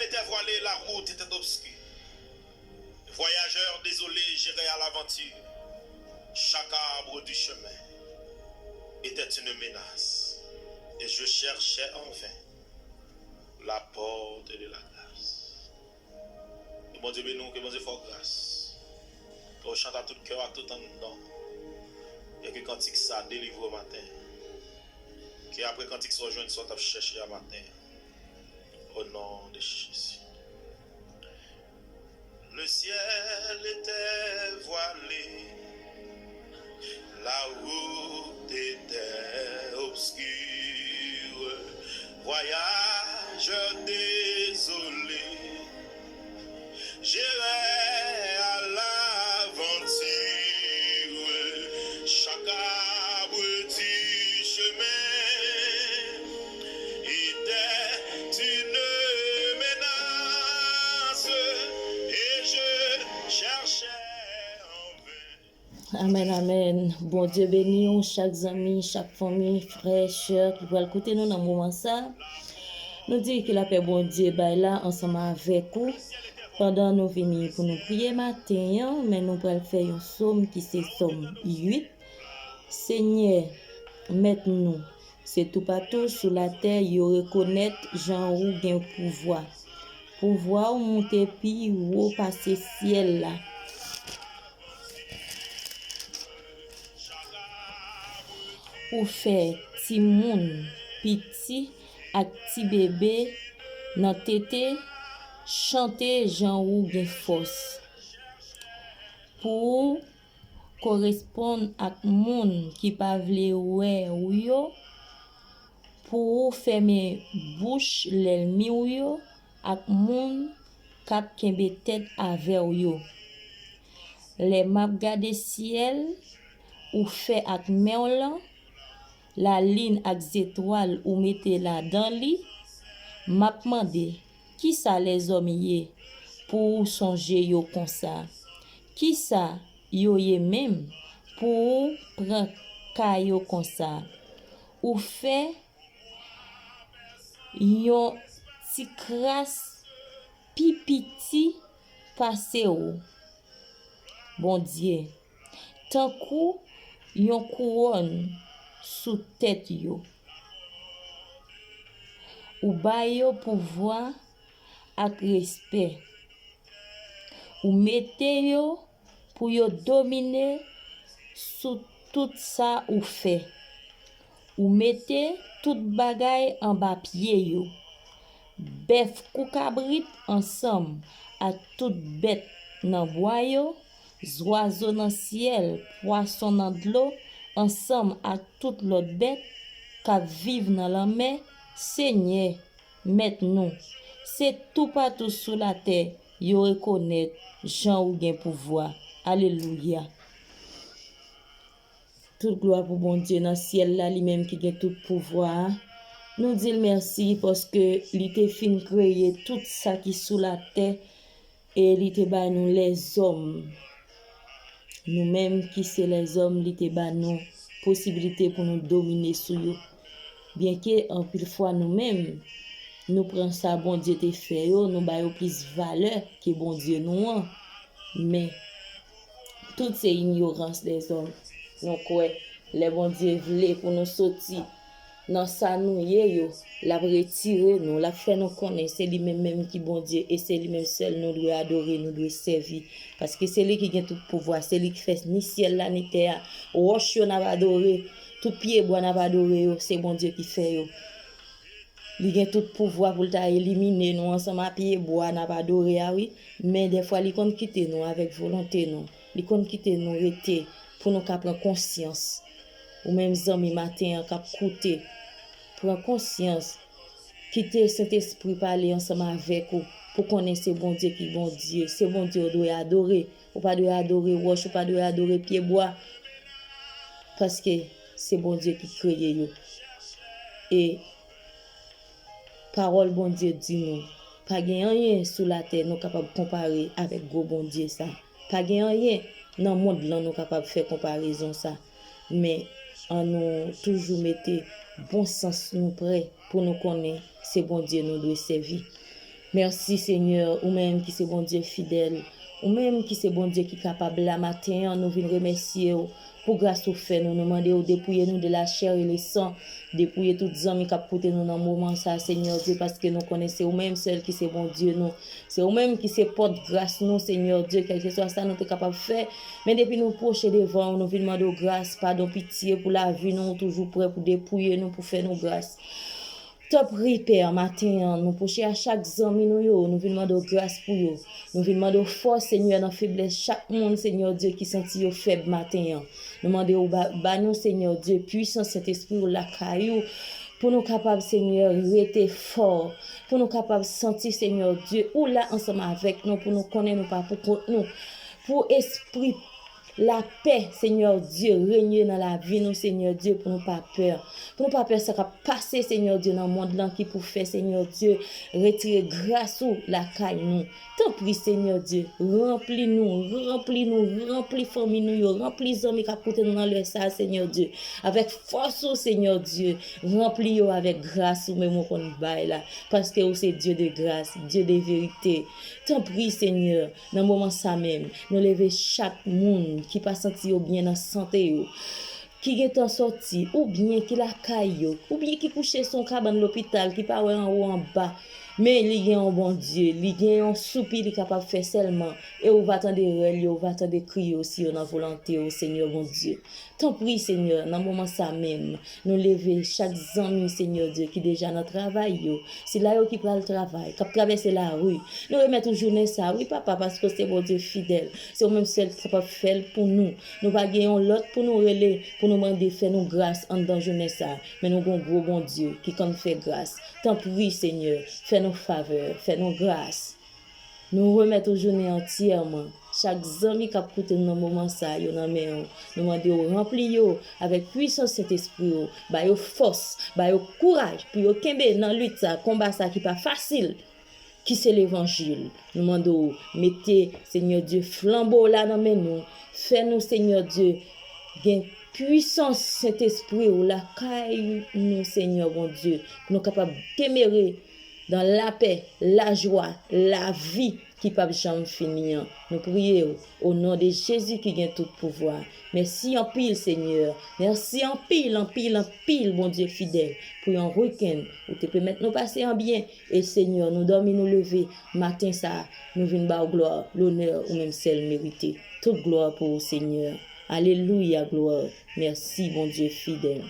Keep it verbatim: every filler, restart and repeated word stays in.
était voilée, la route était obscure. Voyageur désolé, j'irai à l'aventure. Chaque arbre du chemin était une menace, et je cherchais en vain la porte de la grâce. Ke Bondye beni w, ke Bondye fè w gras. Ke w chante ak tout kè w, ak tout anndan w. E ke kantik sa delivre w maten. Ke apre kantik sa w jwenn sa w t ap chèche a maten. Au nom de Jésus. Le ciel était voilé, la route était obscure. Voyageur désolé, j'irai à l'aventure. Chaque arbre du chemin était une menace, et je cherchais en vain. Amèn, amèn. Bondye beni w, chak zanmi, chak fanmi, frè, sè ki pral koute nou nan moman sa. Nou di ke lapè Bondye bay la ansanm avèk ou. Pandan nou vini pou nou priye maten an, men nou pral fè yon sòm ki se sòm uit. Senyè, Mèt nou, se toupatou sou latè yo rekonèt jan ou gen pouvwa. Pouvwa w moute pi wo pase syèl la. Ou fè timoun piti ak ti bebe nan tete chante jan ou gen fòs. Pou ou koresponn ak moun ki pa vle wè ou yo, pou ou fèmen bouch lènmi w yo ak moun k ap kenbe tèt avè w yo. Lè m ap gade syèl ou fè ak men w lan, lalin ak zetwal ou mete ladan li, m ap mande, kisa lèzòm ye pou ou sonje yo konsa? Kisa yo ye menm pou ou pran ka yo konsa? Ou fè yon ti kras pi piti pase w, Bondye, tankou yon kouwòn sou tèt yo. Ou ba yo pouvwa ak respè. Ou mete yo pou yo domine sou tout sa ou fè. Ou mete tout bagay anba pye yo. Bèf kou kabrit ansanm ak tout bèt nan bwa yo, zwazo nan syèl, pwason nan dlo, ansanm ak tout lòt bèt k ap viv nan lanmè, Senyè, Mèt nou, se toupatou sou latè yo rekonèt jan ou gen pouvwa. Alelouya! Tout glwa pou Bondye nan syèl la, li menm ki gen tout pouvwa a. Nou di l mèsi paske li te fin kreye tout sa ki sou latè e li te ba nou lèzòm. Nou menm ki se lèzòm, li te ba nou posiblite pou nou domine sou yo. Byenke anpil fwa nou menm, nou pran sa Bondye te fè yo, nou ba yo plis valè ke Bondye nou an. Men, tout se inyorans dèzòm. Nou kwè, lè Bondye vle pou nou soti nan sa nou ye yo, l ap retire nou, l ap fè nou konnen se li menm menm ki Bondye e se li menm sèl nou dwe adore, nou dwe sèvi. Paske se li ki gen tout pouvwa, se li ki fè ni syèl la, ni tè a. Wòch yo n ap adore, tout pyebwa n ap adore yo, se Bondye ki fè yo. Li gen tout pouvwa pou l ta elimine nou ansanm a pyebwa n ap adore a, wi. Men dèfwa, li konn kite nou avèk volonte nou. Li konn kite nou rete pou nou ka pran konsyans. Ou menm zanmi maten an k ap koute, pran konsyans. Kite Sentespri pale ansanm avèk ou pou konnen se Bondye ki Bondye. Se Bondye w dwe adore. Ou pa dwe adore wòch, ou pa dwe adore pyebwa. Paske se Bondye ki kreye yo. E pawòl Bondye di nou, pa gen anyen sou latè nou kapab konpare avèk gwo Bondye sa. Pa gen anyen nan mond lan nou kapab fè konparezon sa. Men, annou toujou mete bon sans nou prè pou nou konnen se Bondye nou dwe sèvi. Mèsi, Senyè, ou menm ki se Bondye fidèl, ou menm ki se Bondye ki kapab. La maten an, nou vin remèsye w pou gras ou fè nou. Nou mande w depouye nou de la chair et le sang, depouye tout zanmi k ap koute nou nan moman sa, Senyè Dye, paske nou konnen se ou menm sèl ki se Bondye nou. Se ou menm ki se pòt gras nou, Senyè Dye, kèlkeswa sa nou te kapab fè. Men depi nou pwoche devan w, nou vin mande w gras, padon, pitye pou lavi nou, ou toujou prè pou depouye nou, pou fè nou gras. Tanpri, Pè, maten an, nou pwoche a chak zanmi nou yo, nou vin mande w gras pou yo. Nou vin mande w fòs, Senyè, nan feblès chak moun, Senyè Dye, ki santi yo fèb maten an. Nou mande w ba, ba nou, Senyè Dye, pwisans Sentespri w lakay ou, pou nou kapab, Senyè, rete fò, pou nou kapab santi, Senyè Dye, ou la ansanm avèk nou, pou nou konnen nou pa pou kont nou, pou espri lapè, Senyè Dye, renye nan lavi nou, Senyè Dye, pou nou pa pè. Pou nou pa pè sa k ap pase, Senyè Dye, nan mond lan ki pou fè, Senyè Dye, retire gras ou lakay nou. Tanpri, Senyè Dye, ranpli nou, ranpli nou, ranpli fanmi nou yo, ranpli zanmi k ap koute nou nan lè sa a, Senyè Dye, avèk fòs ou, Senyè Dye, ranpli yo avèk gras ou menm ou konn bay la, paske ou se Dye de gras, Dye de verite. Tanpri, Senyè, nan moman sa menm, nou leve chak moun ki pa santi yo byen nan sante yo, ki gentan sòti, oubyen ki lakay yo, oubyen ki kouche sou yon kabann lopital, ki pa wè anwo anba. Men li gen yon Bondye, li gen yon soupi li kapab fè sèlman, e ou va tande rèl yo, ou va tande kri yo si yo nan volonte w, Senyè Bondye. Tanpri, Senyè, nan moman sa menm, nou leve chak zanmi, Senyè Dye, ki deja nan travay yo, sila yo ki pral travay, k ap travèse lari. Nou remèt ou jounen sa, wi, Papa, paske w se Bondye fidèl. Se ou menm sèl ki kapab fè l pou nou. Nou pa gen yon lòt pou nou rele, pou nou mande fè nou gras anndan jounen sa. Men nou gon gwo Bondye ki konn fè gras. Tanpri, Senyè, fè nou favè, fè nou gras. Nou remèt ou jounen antyèman. Chak zanmi k ap koute nou nan moman sa yo nan men w. Nou mande w ranpli yo avèk pwisans Sentespri w. Ba yo fòs, ba yo kouraj pou yo kenbe nan lit sa, konba sa ki pa fasil, ki se levanjil. Nou mande w mete, Senyè Dye, flanbo w la nan men nou. Fè nou, Senyè Dye, gen pwisans Sentespri w lakay nou, Senyè Bondye, pou nou kapab demere dan lapè, lajwa, lavi ki p ap janm fini an. Nou priye w o non de Jezi ki gen tout pouvwa. Mèsi anpil, Senyè. Mèsi anpil, anpil, anpil, Bondye fidèl, pou yon wikenn ou te pèmèt nou pase an byen. E, Senyè, nou dòmi, nou leve maten sa a, nou vin ba w glwa, lonè ou menm sèl merite. Tout glwa pou ou, Senyè. Alelouya, glwa. Mèsi, Bondye fidèl.